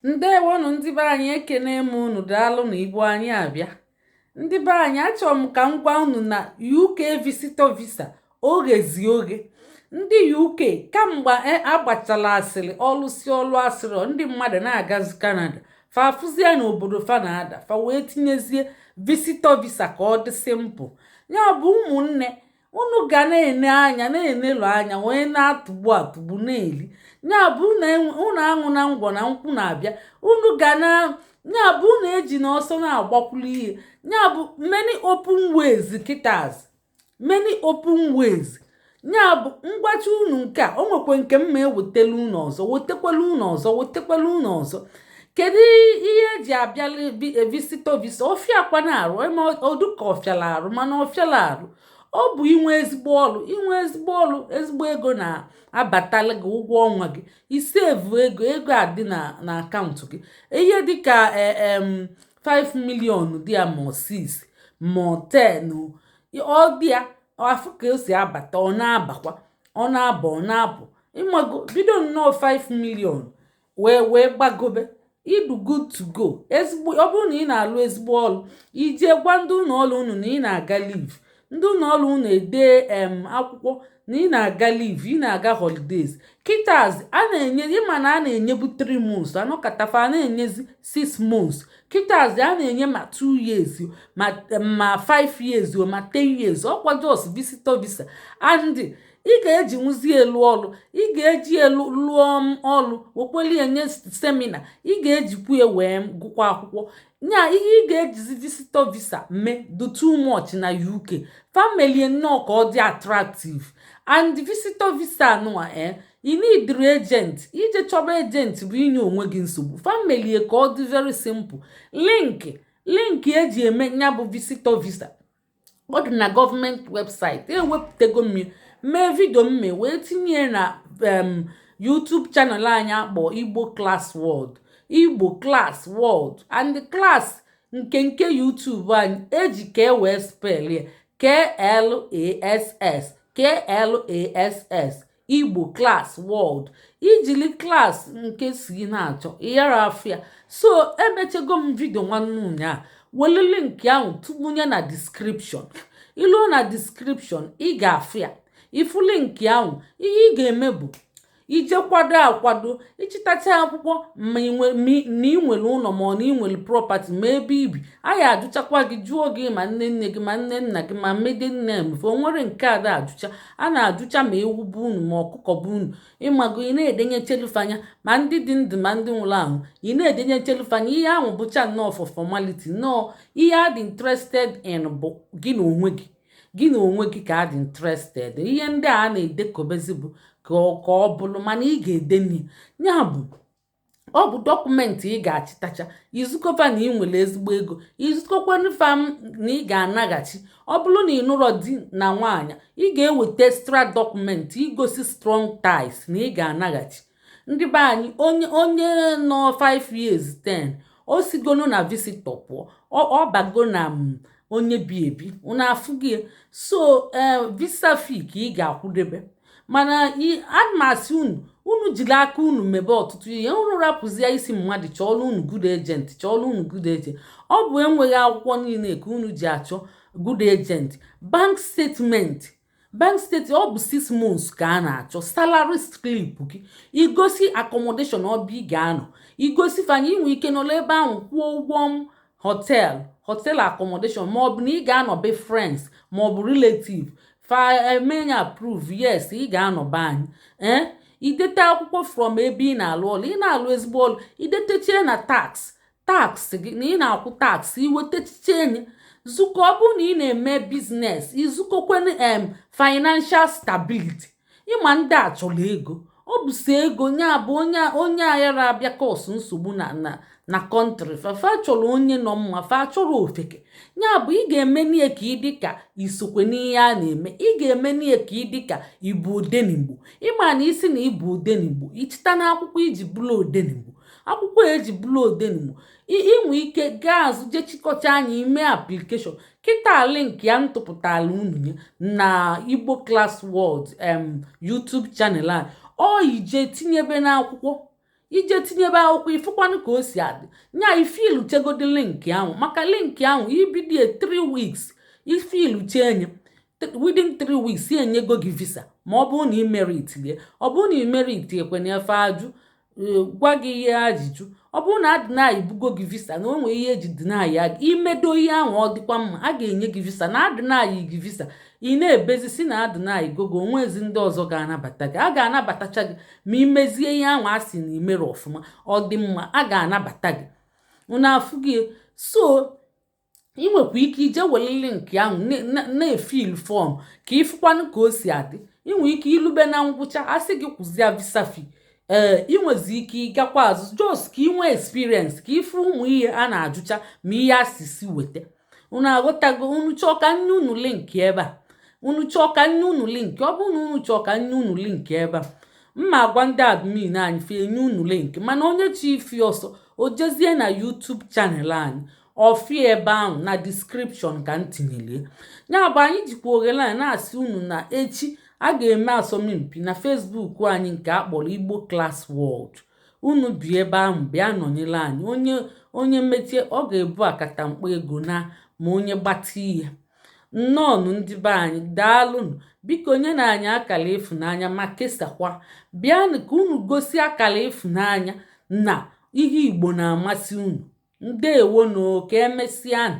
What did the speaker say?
Ndewonụ, ndị be anyị. Ekene m unu. Daalụ na Igbo anyị abịa. Ndị be anyị, achọrọ m ka m gwa unu na UK visitor visa oghezi oghe. Ndị UK kamgbe agbachala asịrị ọlụsi ọlụ asịrị, ndị mmadụ na-agazi Canada, fa afụzie n'obodo fa na-ada, fa wee tinyezie visitor visa ka ọ dị simple. Ya bụ, ụmụnne, unu ga na-ene anya, na-enelu anya, wee na-atụgbu atụgbu na-eli. Ya bụ, unu aṅụ na ngwọ na nkwụ na-abịa. Unu ga na ya bụ unu eji n'ọsọ na-agbakwulu ihe. Ya bụ, many open ways kitas, many open ways. Ya bụ, ngwacha unu nke a, o nwekwe nke m ma ewetelu unu ọzọ, wetekwelu unu ọzọ, wetekwelu unu ọzọ. Kedu ihe eji abịala visitor visa? Ọfịa na arụ ọdụ ka ọfịala arụ, mana ọfịala arụ ọ bụ inwe ezigbo ọrụ. Inwe ezigbo ọrụ, ezigbo ego na-abatala gị ụgwọ ọnwa gị, isevu ego, ego adị na akaụntụ gị, ihe dịka 5 million dị ya, ma 6 ma 10 ọ dị ya. Afụ ka o si abata, ọ na-abakwa, ọ na-aba, ọ na-apụ. Ịmago, bido nnọọ 5 million wee gbagobe, ịdụ good to go. Ezigbo, ọ bụrụ na ị na-alụ ezigbo ọrụ, ije gwa ndị ụlọ ọrụ unu na ị na-aga leave, ndị ụlọ ọrụ unu ede akwụkwọ na ị na-aga leave, ị na-aga holidays. Kitas a na-enye, ịma na a na-enyebu 3 months, anọkọtafa a na-enyezi 6 months. Kitas a na-enye ma 2 years, ma 5 years, ma 10 years. Ọkwa just visitor visa, and ị ga-eji nwuzi elu ọrụ, ị ga-eji elu lụọ ọrụ, wekweli enye seminar, ị ga-ejikwa ya wee gụkwa akwụkwọ. Nya ihe ị ga-ejizi visitor visa mee do too much na UK. Family nnọọ ka ọ dị attractive. And visitor visa nụa, ị need agent. Ije chọba agent bụ inye onwe gị nsogbu. Family ka ọ dị very simple. Link eji eme ya bụ visitor visa, ọ dị na gọọmenti website. Ewepụtago mmiri mee video mme wee tinye na YouTube channel anyị akpọ Igbo Class World, Igbo Class World. And class nke YouTube anyị eji ka e wee spell ya Klass, Klass, Igbo Class World. Ijili class nke si na-achọ ịyara afịa. So emechego m video nwanne ụnyaa, wele link ahụ tụgbunye na description. Iluo na description, ị ga-afụ ya, ifu link ahụ. Ihe ị ga-eme bụ ije kwado akwado, ịchịtacha akwụkwọ, ma na ị nwere ụlọ, ma ọ na ị nwere property, ma ebe ibi. A ya ajụchakwa gị, jụọ gị ma nne nne gị, ma nne nna gị, ma maiden name. Fe o nwere nke ada ajụcha, a na-ajụcha ma ewu bụ unu, ma ọkụkọ bụ unu. Ịmago, ị na-edenye chelufanya, ma ndị dị ndụ ma ndị nwụrụ anwụ, ị na-edenye chelufanya. Ihe ahụ bụcha nnọọ for formality. Nnọọ ihe a dị interested in bụ gị na onwe gị, gị na onwe gị ka a dị interested. Ihe ndị a na-edekọbezi bụ ka ọ bụrụ, mana ị ga-edenye ya bụ ọ bụ document ị ga-achịtacha izukọfa na ị nwere ezigbo ego, izukọkwanụfa na ị ga-anaghachi. Ọ bụrụ na ị nụrọ di na nwaanyị, ị ga-eweta extra document igosi strong ties na ị ga-anaghachi. Ndị be anyị, onye nọ 5 years, 10, o sigonu na visitor pụọ, ọ bago na onye bi ebi. Unu afụghị? So ee, visa fee ka ị ga-akwụdebe, mana ana m asị unu, unu jiri aka unu mebe ọtụtụ ihe. Unu rapụzie isi mmadụ chọọrọ unu good agent, chọọrọ unu good agent. Ọ bụ enweghị akwụkwọ niile ka unu ji achọ good agent. Bank statement, bank statement, ọ bụ 6 months ka a na-achọ. Salary slip gị, igosi accommodation ọbịa ị ga-anọ, igosi fanya inwe ike nọrọ ebe ahụ kwụọ ụgwọ m hotel accommodation, ma ọ bụ na ị ga-anọ be friends ma ọ bụ relative, fa eme ya approve, yes, ị ga-anọ be anyị. Ee, idete akwụkwọ from ebe ị na-alụ ọrụ, ị na-alụ ezigbo ọrụ, idetechie na tax gị na ị na-akwụ tax, iwetachiche enye zukọ. Ọ bụrụ na ị na-eme business, izukọkwana financial stability. Ịma ndị a chọrọ ego, ọ bụ so ego nya bụ onye aghara abịa cause nsogbu na country fa. Chọrọ onye nọ mma, fa chọrọ ofeke. Ya bụ, ị ga-eme n'ihe ka ị dị ka isokwe n'ihe a na-eme. Ị ga-eme n'ihe ka ị dị ka ịbụ odenigbo. Ịma na isi na ịbụ odenigbo, ichita n'akwụkwọ iji bụrụ odenigbo, akwụkwọ eji bụrụ odenigbo, inwe ike gaa azụ jee chịkọcha anya ime application. Kịta link ya ntụpụtala unu nye na Igbo Class World YouTube channel a, ọ ije tinyebe n'akwụkwọ. Ije tinyebe akwụkwọ, ịfụkwanụ ka o si adị. Nya ifiluchegodi link ahụ, maka link ahụ ibidie 3 weeks, ifiluche enye within 3 weeks, enyego gị visa. Ma ọ bụrụ na ị merit gị, ọ bụrụ na ị merit ekwe efe ajụ gwa gị ihe ajụjụ. Ọ bụrụ na adịnaghị bugo gị visa na o nwere ihe eji deny ya, imedo ihe ahụ, ọ dịkwa mma, a ga-enye gị visa. Na adịnaghị gị visa, ị na-ebezi si na adịnaghị gogo onwezi ndị ọzọ ga-anabata gị. A ga-anabatacha gị ma imezie ihe ahụ a sị na imere ọfụma, ọ dị mma, a ga-anabata gị. Unu afụ gị. So ị nwekwa ike ije were link ahụ na-efill form ka ịfụkwanụ ka o si adị. Ị nwere ike ilube na ngwụcha, asị gị kwụzia visa fee. Ee, ị nwezi ike ịgakwa azụ just ka ị nwee experience, ka ịfụ ụmụ ihe a na-ajụcha ma ihe asịsị weta. Unu aghọtago? Unu chọọ ka nye unu link ebe a? Unu chọọ ka nye unu link? Ọ bụrụ na unu chọọ ka nye unu link ebe a, mma agwa ndị admin anyị fe enye unu link. Mana onye chi ifi ọsọ, o jezie na YouTube channel anyị, ọfịa ebe ahụ na description ka m tinyere ya. Bụ anyị jikwa oghere a na-asị unu na echi a ga-eme asọmpi na Facebook anyị nke a kpọrọ Igbo Class World. Unu bi ebe ahụ, bịa nọnyere anyị. Onye onye mechie, ọ ga-ebu akatamkpo ego na ma onye gbata ihe. Nnọọnụ, ndị be anyị, daalụnụ. Biko nye na anyị akara ịfụnanya ma kesakwa. Bịanụ ka unu gosi akara ịfụnanya na ihe Igbo na-amasị unu. Ndewonu, ka emesịanụ.